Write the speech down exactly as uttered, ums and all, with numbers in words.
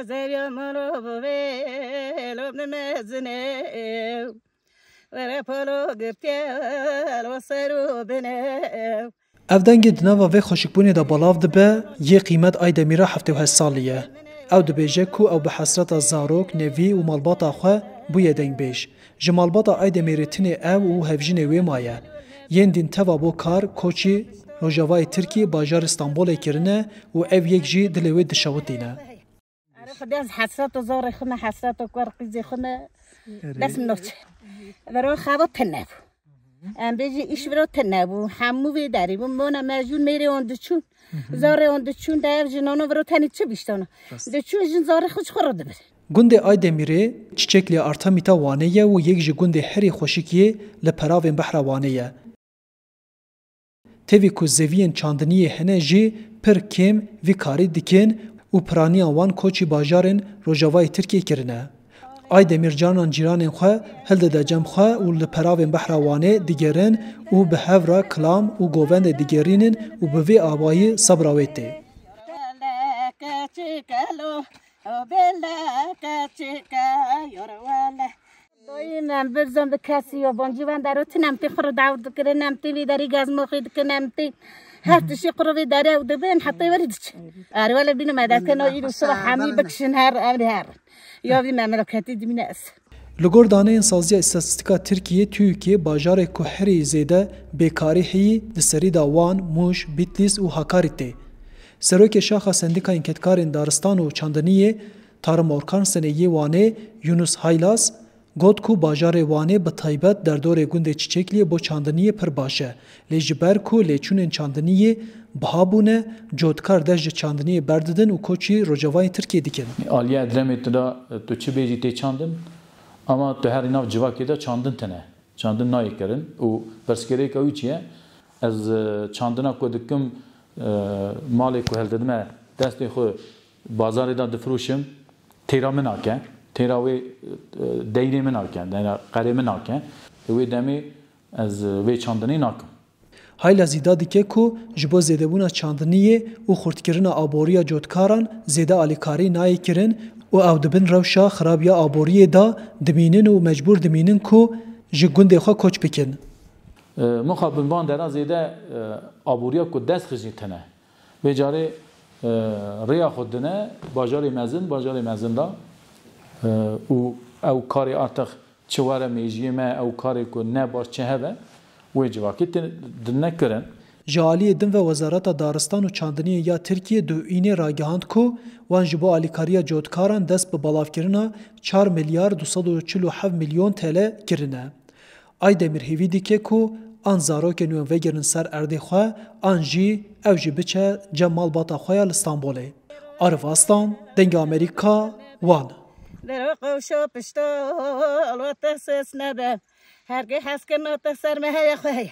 Ez ev ya mano bivê lo nimezine. Were polo girtiye lo ser û bine. Ev dengê di nava vê xweşikbûnê de belav dibe, yê qîmet Aydemirê heftê û heşt salî ye. Ew dibêje ku ew bi hesreta zarok, nevî û malbata xwe bûye dengbêj. Ji malbata Aydemirê tinê ew û hevjinê wê maye. Yên dîn teva bo kar, koçî Rojavayê Tirkiyê bajarê Stenbolê kirine û ev yek jî dilê wê dişewitîne. Erê Xwedê ez hesreta zarê xwe me, hesreta kar qîzê xwe me, dest min naçe. Vero xewa tune bû. Em bêjî îş viro tune bû. Hemû vê derê bû. Mona mejûn mêrê wan diçûn. Zarê wan diçûn de ev jinano viro tenê çi bîştana. Diçûn jin zarê xwe ji xwe re dibir. Gundê Aydemirê, Çiçeklê Artemîta Wanê ye û yek ji gundê herî xweşik yê li peravên behra Wanê ye. Tevî ku zeviyên çandiniyê hene jî pir kêm vî karî dikin û piraniya wan koçî bajarên Rojavayê Tirkiyê kirine. Aydemîr carnan cîranên xwe hildide cem xwe û li peravên behra Wanê digerin û bi hev re kilam û govendê digerînin û bi vê awayî sebra wê tê. Dayî me, em birzon bi kesî yabancî wen dero tî, em tê xwe re dawr dikirin, em tê vê derî gezmoxê dikin, em tê her tiştê xwe re vê derê ew dibin, heta werî diçin. Erê wele bîne me dekeno îro siba hemî bikişin her, em rê her. Ya vî memleketî dimîne ez. Li gor daneyên Saziya Îstatîstîka Tirkiyê, TÜİKê, bajarê ku herî zêde bêkarî heyî, di serî de Wan, Mûş, Bitlîs û Hakarî tê. Serokê Şaxa Sendîkayên Kedkarên Daristan û Çandiniyê, Tarım Orkansenê yê Wanê, Yunus Haylas, got ku bajarê Wanê bi taybet derdorê gundê Çiçekliyê bo çandiniyê pir baş e. Lê ji ber ku lêçûnên çandiniyê biha bûne, cotkar dest ji çandiniyê berdidin û koçî Rojavayê Tirkiyê dikin. Aliyê Edremê tu da, tu çi bêjî tê çandin, ama tu herî nav civakê de çandin tine. Çandin nayê kirin û pirsgirêka wî çi ye? Ez, e, çandina ku dikim, e, malê ku hildidime destê xwe bazarê de difroşim, têra min nake, têra wê, e, deyrê min nake, deyra qerê min nake. Wê demê ez, e, vê çandinê nakim. Hayla zîda dike ku ji bo zêdebûna çandiniyê û xurtkirina aboriya cotkaran zêde alîkarî nayê kirin û ew di bin rewşa xirabiya aboriyê de dimînin û mecbûr dimînin ku ji gundê xwe koç bikin. E, mixabin van dera zêde, e, aboriya ku dest xijî tine. Vê carê, e, rêya xwe dine bajarê mezin, bajarê mezin de, e, û ew karê artex çi were mêjiyê me, ew karê ku ne baş çi hebe, wê civakê tê dine kirin. Ji aliyê din ve Wezareta Daristan û Çandiniyê ya Tirkiyê duhînê ragihand ku wan ji bo alîkariya cotkaran dest bi belavkirina çar milyar du sed û çil û heft milyon T L kirine. Aydemîr hêvî dike ku an zarokên wê vegerin ser erdê xwe, an jî ew jî biçe cem malbata xwe ya li Stenbolê. Arif Aslan, Dengê Amerîka, Wan. Dero qewşo pişto, lo te ses nebe. Hergê heskirina te ser me heye xwe heye.